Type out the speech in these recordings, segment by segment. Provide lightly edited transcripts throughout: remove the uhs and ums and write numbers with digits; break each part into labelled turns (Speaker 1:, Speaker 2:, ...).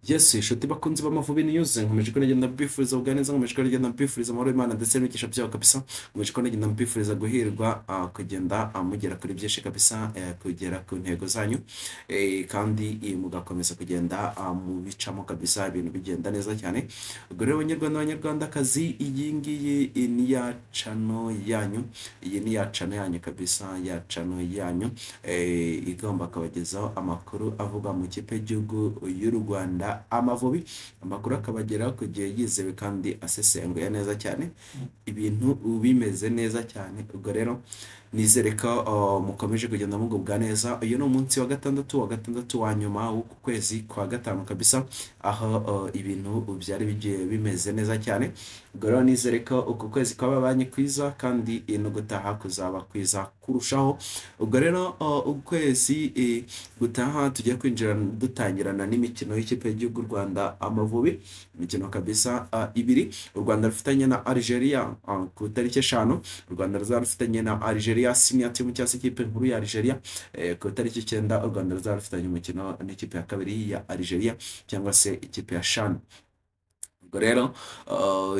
Speaker 1: Yes, inshuti bakunzi b'Amavubi News, nkomeje ko nagenda mbifuriza ubwa neza, nkomeje ko nagenda mbifuriza amahoro y'Imana ndetse n'imigisha byayo kabisa, nkomeje ko nagenda mbifuriza guhirwa, kugenda mugera kuri byinshi kabisa, kugera ku ntego zanyu, kandi mugakomeza kugenda mubicamo kabisa, ibintu bigenda neza cyane. Ubwo rero banyarwanda, banyarwandakazi, iyi ngiyi ni ya channel yanyu, iyi ni ya channel yanyu kabisa, ya channel yanyu igomba kubagezaho amakuru avugwa mu kipe y'igihugu y'u Rwanda Amavubi, amakuru akabageraho ku gihe, yizewe kandi asesenguye neza cyane, ibintu bimeze neza cyane. Ubwo rero nizere ko mukomeje kugenda mugubwa neza. Uyu ni umunsi wa gatandatu, wa gatandatu wa nyuma w'uku kwezi kwa gatanu kabisa, aho ibintu byari bigiye bimeze neza cyane. Ubwo rero nizere ko uku kwezi kwababanye kwiza kandi no gutaha kuzaba kwiza kurushaho. Ubwo rero ukwezi gutaha tugiye kwinjira dutangirana n'imikino y'ikipe y'igihugu Rwanda Amavubi, imikino kabisa ibiri u Rwanda rufitanye na Algeria ku tariki 5. U Rwanda ruzaba rufitanye na Algeria senior team cyangwa se ikipe nkuru ya Algeria ku tariki 9. U Rwanda ruzaba rufitanye umukino n'ikipe ya kabiri ya Algeria cyangwa se ikipe ya CHAN. Ubwo rero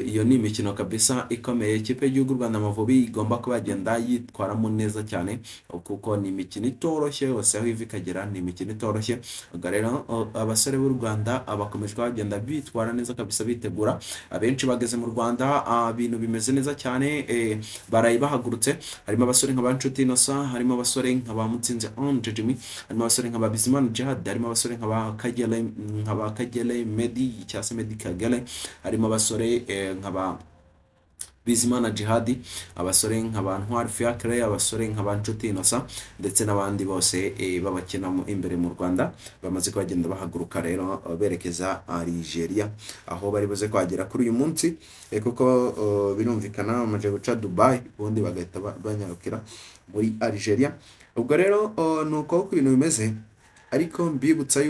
Speaker 1: iyo ni imikino kabisa ikomeye ikipe y'igihugu Rwanda Amavubi igomba kuba yagenda yitwaramo neza cyane, kuko ni imikino itoroshye yose aho iva ikagera, ni imikino itoroshye. Ubwo rero abasore b'u Rwanda bakomeje kuba bagenda bitwara neza kabisa, bitegura. Abenshi bageze mu Rwanda, ibintu bimeze neza cyane, baraye bahagurutse. Harimo abasore nka ba Nshuti Innocent, harimo abasore nka ba Mutsinzi Ange Jimmy, harimo abasore nka ba Bizimana Djihad, harimo abasore nka ba Kagere Medi cyangwa se Medi Kagere, harimo abasore nka ba Bizimana Djihad, abasore nka ba Ntwari Fiacre, abasore nka ba Nshuti Innocent ndetse n'abandi bose babakina imbere mu Rwanda bamaze kubagenda bahaguruka rero berekeza Algeria, aho bari buze kuhagera kuri uyu munsi, kuko birumvikana bamaze guca Dubai, ubundi bagahita banyarukira muri Algeria. Ubwo rero ni uko uko ibintu bimeze, ariko mbibutsa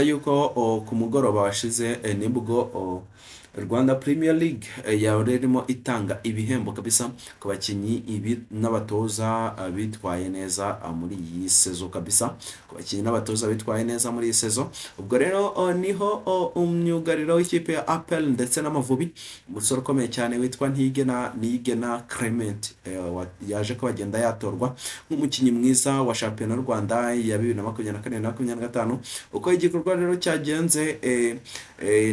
Speaker 1: yuko ku mugoroba washize nibwo Rwanda Premier League yari irimo itanga ibihembo kabisa ku bakinnyi ibi n'abatoza bitwaye neza muri iyi saison kabisa, ku bakinnyi n'abatoza bitwaye neza muri iyi saison. Ubwo rero niho umyugariro w'ikipe ya APR ndetse n'Amavubi, umusore ukomeye cyane witwa Niyigena Clement, yaje ko bagenda yatorwa nk'umukinnyi mwiza wa shampiyona y'u Rwanda ya 2024 na 25. Uko igikorwa rero cyagenze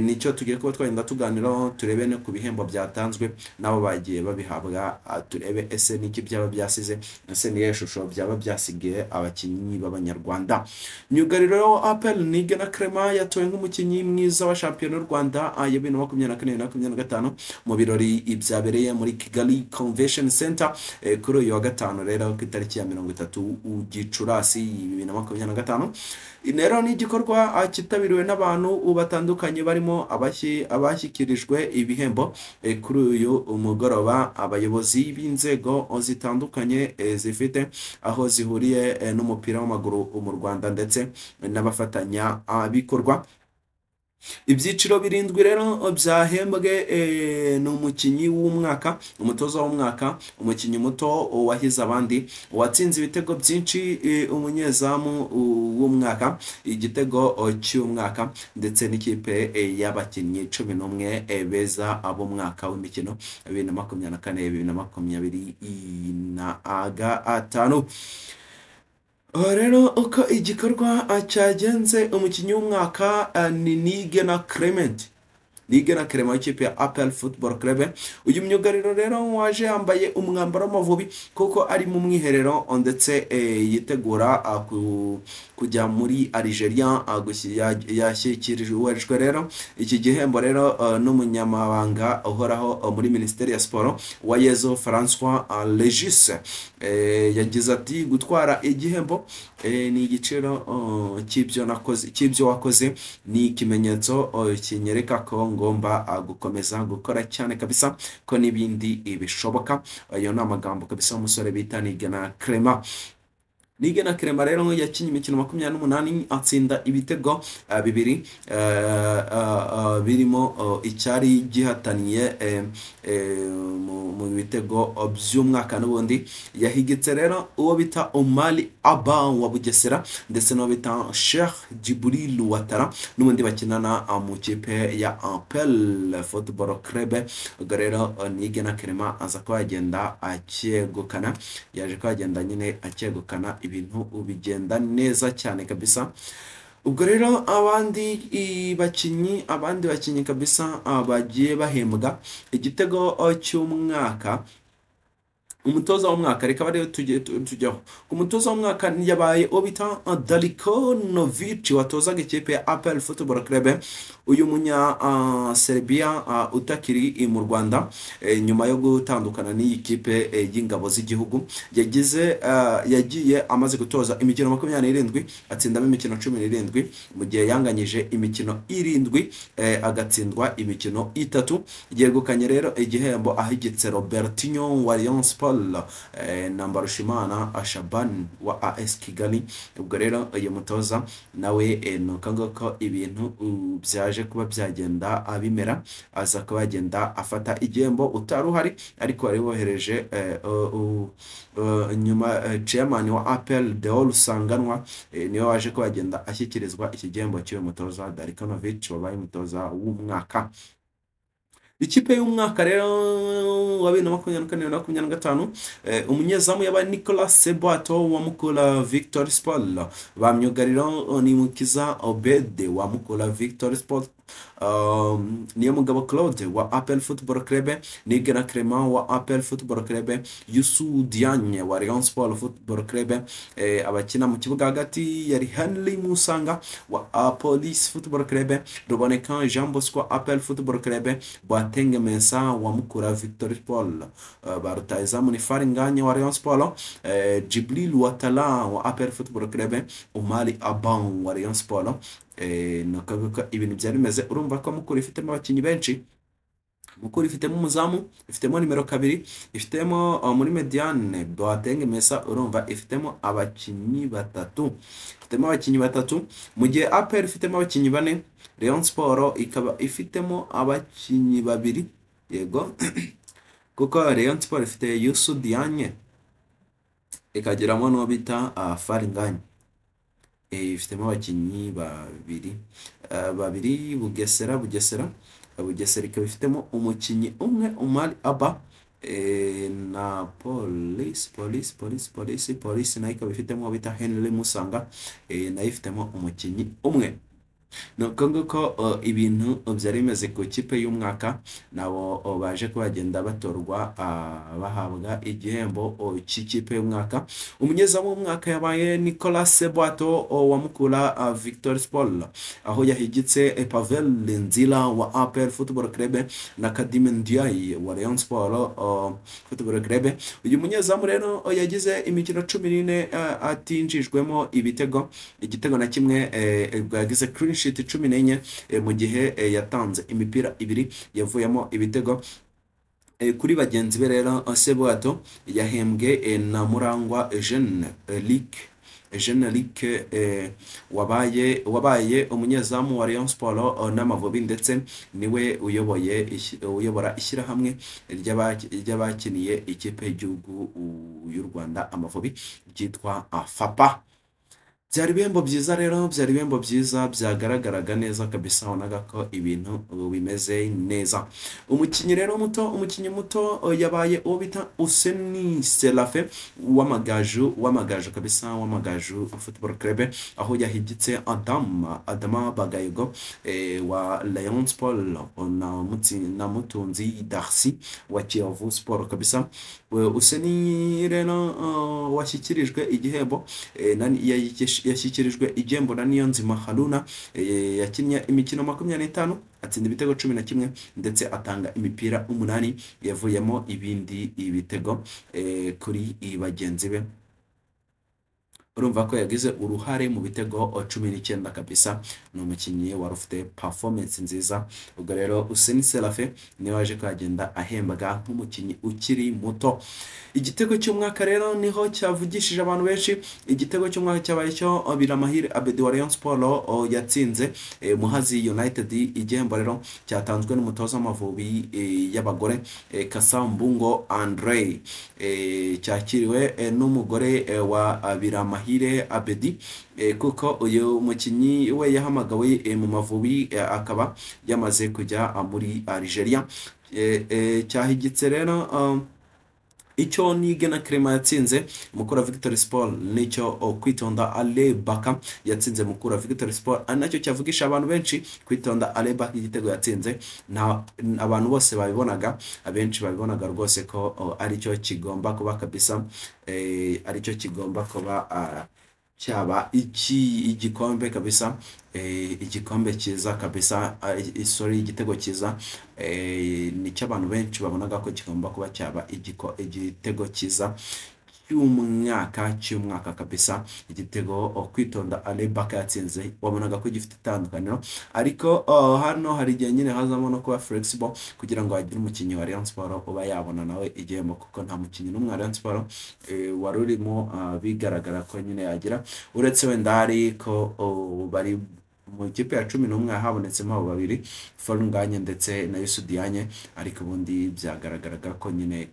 Speaker 1: nicyo tugiye kuba twagenda tuganiraho, turebe no ku bihembo byatanzwe n'abo bagiye babihabwa, turebe ese niki byaba byasize, ese niyo shusho byaba byasigiye abakinnyi b'Abanyarwanda. Myugariro wa APR Niyigena Clement yatowe nk'umukinnyi mwiza wa shampiyona y'u Rwanda ya 2024 na 2025 mu birori byabereye muri Kigali Convention Center kuri uyu wa gatanu rero ku itariki ya 30 Gicurasi 2025. Rero ni igikorwa cyitabiriwe n'abantu batandukanye barimo abashyikirijwe ibihembo kuri uyu mugoroba, abayobozi b'inzego zitandukanye zifite aho zihuriye n'umupira w'amaguru mu Rwanda ndetse n'abafatanyabikorwa. Ibyiciro birindwi rero byahembwe ni umukinnyi w'umwaka, umutoza w'umwaka, umukinnyi muto wahize abandi, uwatsinze ibitego byinshi, umunyezamu w'umwaka, igitego cy'umwaka ndetse n'ikipe y'abakinnyi 11 beza ab'umwaka w'imikino 2024 2025. Aha rero uko igikorwa cyagenze, umukinnyi w'umwaka ni Niyigena Clement, Niyigena Clement w'ikipe ya APR Football Club. Uyu myugariro rero waje yambaye umwambaro w'Amavubi kuko ari mu mwiherero ndetse yitegura kujya muri Algeria. Yashyikirijwe rero iki gihembo rero n'umunyamabanga uhoraho muri Minisiteri ya Siporo, Uwayezu Francois Regis. Yagize ati: "Gutwara igihembo ni igiciro cy'ibyo nakoze, cy'ibyo wakoze, ni ikimenyetso kinyereka ko ngomba gukomeza gukora cyane kabisa, ko n'ibindi bishoboka." Ayo ni amagambo kabisa y'umusore bita Niyigena Clement. Nigena Clement rero yakinnye imikino 28, atsinda ibitego 2 birimo icyari gihataniye mu bitego by'umwaka. N'ubundi yahigitse rero uwo bita Omali Aba wa Bugesera ndetse n'uwo bita Sheikh Djibril Ouattara, n'ubundi bakinana mu kipe ya APR Football Club. Ubwo rero Nigena Clement aza kuba yagenda akegukana, yaje kuba yagenda nyine akegukana, ibintu bigenda neza cyane kabisa. Ubwo rero abandi bakinnyi kabisa bagiye bahembwa igitego cy'umwaka, umutoza w'umwaka reka bariyo tujyaho. Ku mutoza w'umwaka yabaye uwo bita Darko Novic watozaga ikipe ya APR Football Club. Uyu munya Serbia utakiri mu Rwanda nyuma yo gutandukana n'iyi kipe y'ingabo z'igihugu, yagize yagiye amaze gutoza imikino 27, atsindamo imikino 17, mu gihe yanganyije imikino 7, agatsindwa imikino 3. Yegukanye rero igihembo ahigitse Robertinho wa Rayon Sport na Mbarushimana Shaban wa AS Kigali. Ubwo rero uyu mutoza nawe nuko nguko ibintu byaje kuba byagenda bimera, aza kuba yagenda afata igihembo. Utari uhari ariko wari wohereje nyuma chairman wa APR Deo Rusanganwa niwe waje kuba yagenda ashyikirizwa iki gihembo cy'uyu mutoza Darko Novic wabaye umutoza w'umwaka. Ikipe y'umwaka rero wa 2024 na 2025, umunyezamu yabaye Nicolas Sebwato wa Mukura Victory Sport, ba myugariro ni Mukiza Obede wa Mukura Victory Sport, Niyomugabo Claude wa APR Football Club, Nigena Clement wa APR Football Club, Youssou Diagne wa Rayon Sport Football Club. Abakina mu kibuga hagati yari Henry Musanga wa Police Football Club, Ruboneka Jean Bosco, APR Football Club, Boateng Mensah wa Mukura Victory Sport. Ba rutahizamu ni Faringanye wa Rayon Sport, Djibril Ouattara wa APR Football Club, Umali Aban wa Rayon Sport. Nuko nguko ibintu byari bimeze. Urumva ko Mukura ifitemo abakinnyi benshi. Mukura ifitemo umuzamu, ifitemo nimero 2, ifitemo muri médiane Boateng Mensah. Urumva ifitemo abakinnyi batatu, ifitemo abakinnyi batatu, mu gihe APR ifitemo abakinnyi bane, Rayon Sport ikaba ifitemo abakinnyi babiri. Yego, kuko Rayon Sport ifite Youssou Diagne, ikageramo n'uwo bita Faringanye. Ifitemo abakinnyi babiri, babiri. Bugesera ikaba ifitemo umukinnyi umwe, Umar Abba, na Police nayo ikaba ifitemo uwo bita Henry Musanga, nayo ifitemo umukinnyi umwe. Nuko nguko ibintu byari bimeze ku ikipe y'umwaka. Nabo baje kuba bagenda batorwa, bahabwa igihembo cy'ikipe y'umwaka. Umunyezamu w'umwaka yabaye Nicolas Sebwato wa Mukura Victory Sport, aho yahigitse Pavel Nzila wa APR Football Club na Kadime Ndiaye wa Rayon Sport Football Club. Uyu munyezamu rero yagize imikino 14 atinjijwemo ibitego, igitego na kimwe. Ubwo yagize clean sheet 14, mu gihe yatanze imipira ibiri yavuyemo ibitego kuri bagenzi be. Rero Sebwato yahembwe na Murangwa Eugene Luc, Eugene Luc wabaye umunyezamu wa Rayon Sport n'Amavubi, ndetse niwe uyoboye uyobora ishyirahamwe ry'abakiniye ikipe y'igihugu y'u Rwanda Amavubi ryitwa AFAPA. Byari ibihembo byiza rero, byari ibihembo byiza byagaragaraga neza kabisa, wabonaga ko ibintu bimeze neza. Umukinnyi rero muto, umukinnyi muto yabaye uwo bita Useni Serafe w'Amagaju kabisa, w'Amagaju Football Club, aho yahigitse Adama Bagayego wa Rayon Sport na Mutunzi Darcy wa Kiyovu Sport kabisa. Useni rero washyikirijwe igihembo yashyikirijwe igihembo na Niyonzima Haruna. Yakinnye imikino 25, atsinda ibitego 11, ndetse atanga imipira 8 yavuyemo ibindi ibitego kuri bagenzi be. Urumva ko yagize uruhare mu bitego 19 kabisa. Ni umukinnyi wari ufite performance nziza. Ubwo rero Useni Serafe niwe waje kuhagenda ahembwa nk'umukinnyi ukiri muto. Igitego cy'umwaka rero niho cyavugishije abantu benshi. Igitego cy'umwaka cyabaye cyo Biramahire Abedi wa Rayon Sport yatsinze Muhazi United. Igihembo rero cyatanzwe n'umutoza w'Amavubi y'abagore Kasambungo Andre, cyakiriwe n'umugore wa Biramahire Abedi, kuko uyu mukinnyi we yahamagawe mu Mavubi, akaba yamaze kujya muri Algeria. Cyahigitse rero icyo Nigena Clement yatsinze Mukura Victory Sport, nicyo Kwitonda Ale Baka yatsinze Mukura Victory Sport, ari nacyo cyavugisha abantu benshi. Kwitonda Ale Baka igitego yatsinze, nta abantu bose babibonaga, abenshi babibonaga rwose ko aricyo kigomba kuba kabisa, aricyo kigomba kuba cyaba iki igikombe kabisa, igikombe cyiza kabisa, sorry, igitego cyiza, nicyo abantu benshi babonaga ko kigomba kuba cyaba igitego cyiza cy'umwaka kabisa. Igitego Kwitonda Ale Baka yatsinze wabonaga ko gifite itandukaniro, ariko hano hari igihe nyine hazamo no kuba flexible kugira ngo hagire umukinnyi wa Rayon Sport uba yabona nawe igihembo, kuko nta mukinnyi n'umwe wa Rayon Sport wari urimo bigaragara ko nyine yagira, uretse wenda hari ko bari mu ikipe ya 11 habonetsemo abo babiri, Forunganye ndetse na Youssou Diagne, ariko ubundi byagaragaraga ko nyine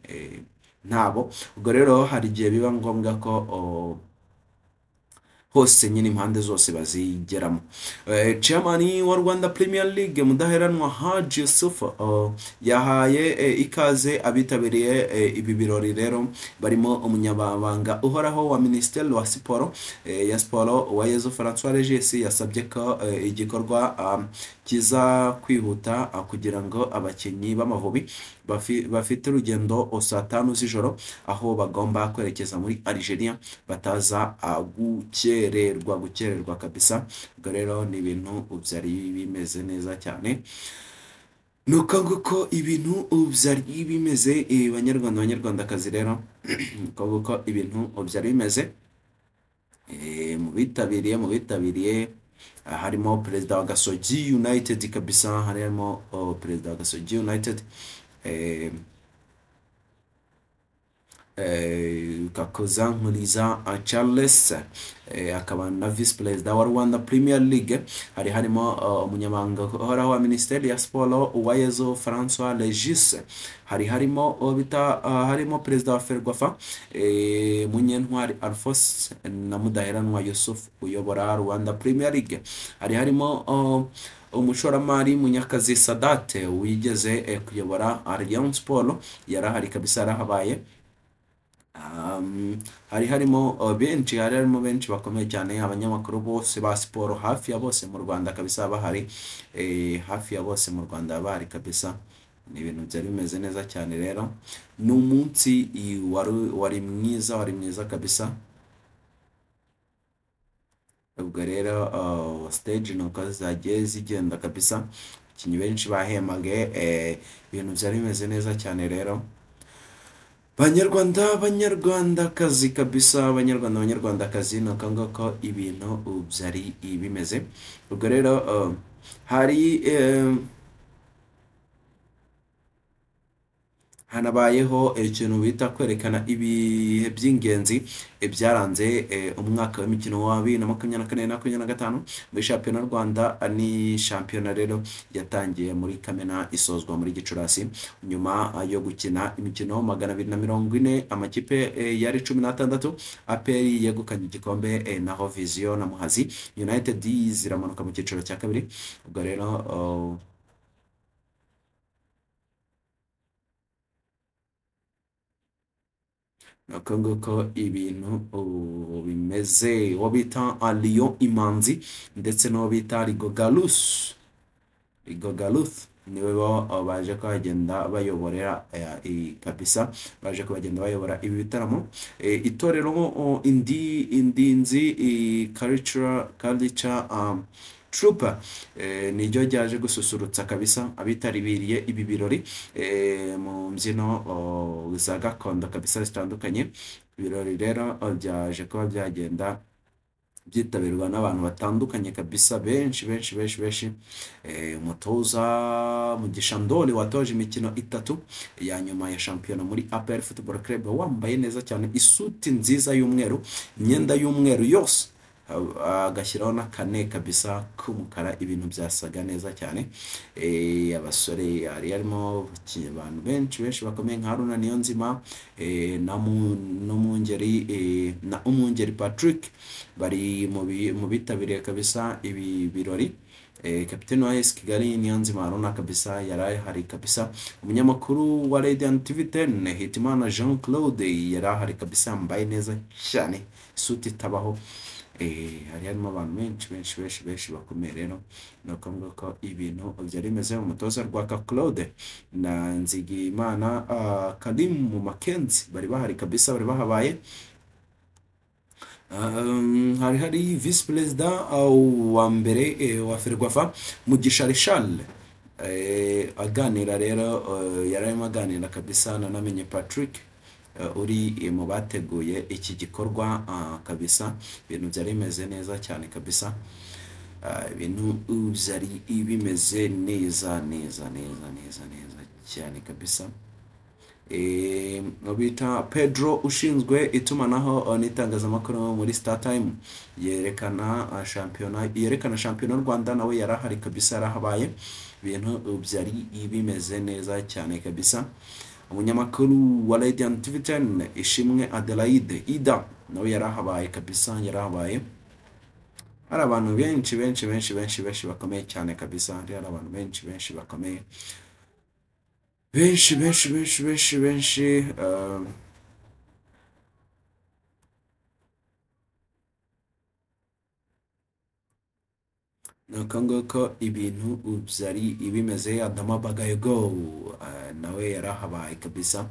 Speaker 1: ntabo. Ubwo rero hari igihe biba ngombwa ko hose nyine impande zose bazigeramo. Chairman wa Rwanda Premier League Mudaheranwa Haji Yusuf yahaye ikaze abitabiriye ibi birori rero, barimo umunyabanga uhoraho wa Minisiteri wa Siporo ya Siporo Uwayezu Francois Regis. Yasabye ko igikorwa kiza kwihuta kugira ngo abakinnyi b'Amavubi bafite urugendo saa 5 z'ijoro aho bagomba kwerekeza muri Algeria bataza gukererwa kabisa. Ubwo rero ni ibintu byari bimeze neza cyane. Nuko nguko ibintu byari bimeze, banyarwanda banyarwandakazi rero, nuko nguko ibintu byari bimeze. Mu bitabiriye harimo perezida wa Gasogi United kabisa, harimo perezida wa Gasogi United Kakoza Nkuriza Charles, akaba na vice perezida wa Rwanda Premier League. Hari harimo umunyamabanga uhoraho wa Minisiteri ya Siporo Uwayezu Francois Regis. Hari harimo harimo perezida wa Ferwafa Munyentwari Alphonse na Mudaheranwa Yusuf uyobora Rwanda Premier League. Hari harimo umushoramari Munyakazi Sadate wigeze kuyobora Rayon Sport, yarahari kabisa, yarahabaye. Hari harimo benshi, hari harimo benshi bakomeye cyane, abanyamakuru bose ba siporo hafi ya bose mu Rwanda kabisa bahari, hafi ya bose mu Rwanda bahari kabisa. Ni ibintu byari bimeze neza cyane rero. Ni umunsi wari mwiza, wari mwiza kabisa. Ubwo rero stage nuko zagiye zigenda kabisa, abakinnyi benshi bahemage, ibintu byari bimeze neza cyane rero. Banyarwanda banyarwandakazi kabisa, abanyarwanda banyarwandakazi, nuko ngako ibintu byari bimeze. Ubwo rero hari hanabayeho ikintu bita kwerekana ibihe by'ingenzi byaranze umwaka w'imikino wa 2024 na 2025 muri shampiyona Rwanda. Ni shampiyona rero yatangiye muri Kamena isozwa muri Gicurasi, nyuma yo gukina imikino 240, amakipe yari 16. APR yegukanye igikombe, naho Vision na Muhazi United ziramanuka mu cyiciro cya kabiri. Ubwo rero nuko nguko ibintu bimeze. Uwo bita Lion Imanzi ndetse n'uwo bita Rigogaluth niwe bo baje kuhagenda bayoborera kabisa, baje kubagenda bayobora ibi bitaramo. Itorero Indinzi Culture Trooper niryo ryaje gususurutsa kabisa abitabiriye ibi birori mu mbyino za gakondo kabisa zitandukanye. Ibirori rero byaje kuba byagenda byitabirwa n'abantu batandukanye kabisa, benshi benshi benshi benshi. Umutoza Mugisha Ndoli watoje imikino 3 ya nyuma ya shampiyona muri APR Football Club, wambaye neza cyane isuti nziza y'umweru, imyenda y'umweru yose, agashyiraho n'akane kabisa k'umukara, ibintu byasaga neza cyane. Abasore hari harimo abantu benshi benshi bakomeye nka Haruna Niyonzima, n'Umwungeri, na Umwungeri Patrick bari mu bitabiriye kabisa ibi birori. Kapiteni wa AS Kigali Niyonzima Haruna kabisa yari ahari kabisa. Umunyamakuru wa Radiant TV 10 Hitimana Jean Claude yari ahari kabisa, yambaye neza cyane isuti itabaho. Hari harimo abantu benshi benshi benshi benshi bakomeye. Rero ni ukuvuga ko ibintu byari bimeze. Umutoza Rwaka Claude na Nzigiyimana Karim Mackenzie bari bahari kabisa, bari bahabaye. Hari hari vice perezida wa mbere wa Ferwafa Mugisha Richard, aganira rero, yari arimo aganira kabisa na Namenye Patrick uri mu bateguye iki gikorwa kabisa. Ibintu byari bimeze neza cyane kabisa, ibintu byari bimeze neza neza neza neza neza cyane kabisa. Bita Pedro ushinzwe itumanaho n'itangazamakuru muri Star Time yerekana shampiyona, yerekana shampiyona y'u Rwanda, nawe yarahari kabisa, yarahabaye. Ibintu byari bimeze neza cyane kabisa. Umunyamakuru wa Radiant TV 10 Ishimwe Adelaide Ida nawe yarahabaye kabisa, yarahabaye. Hari abantu benshi benshi benshi benshi benshi bakomeye cyane kabisa, hari abantu benshi benshi bakomeye, benshi benshi benshi benshi benshi. Nuko nguko ibintu byari bimeze. Adama Bagayogo nawe yarahabaye kabisa.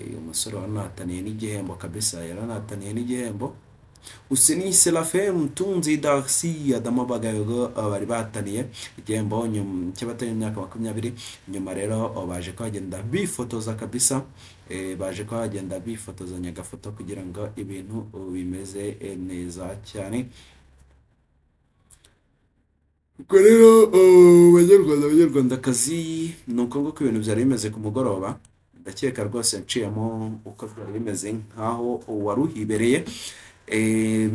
Speaker 1: Uyu musore waranataniye n'igihembo kabisa, yaranataniye n'igihembo. Useni Serafin Mutunzi Darcy Adama Bagayogo bari bahataniye igihembo cy'abatari imyaka 20. Nyuma rero baje kuhagenda bifotoza kabisa, baje kuhagenda bifotozanya agafoto kugira ngo ibintu bimeze neza cyane. Ubwo rero banyarwanda banyarwandakazi, ni uko nguko ibintu byari bimeze ku mugoroba. Ndakeka rwose nciyemo uko byari bimeze nkaho wari uhibereye,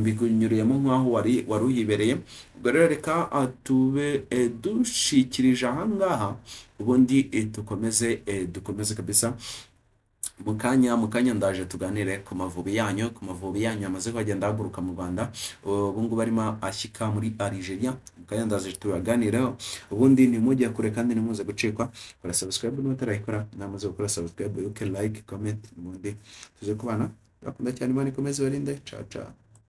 Speaker 1: mbikunyuriyemo nkaho wari uhibereye. Ubwo rero reka tube dushikirije ahangaha, ubundi dukomeze dukomeze kabisa. Mu kanya ndaje tuganire ku Mavubi yanyu, ku Mavubi yanyu yamaze kugenda ahaguruka mu Rwanda, ubu ngubu arimo ashyika muri Algeria. Mu kanya ndaje tubaganireho, ubundi ntimujye kure kandi ntimuze gucikwa. Kora subscribe niba utarayikora, namaze gukora subscribe, yuke like, comment, ubundi tuze kubana. Bakunda cyane, Imana ikomeze ibarinde. Ciao ciao.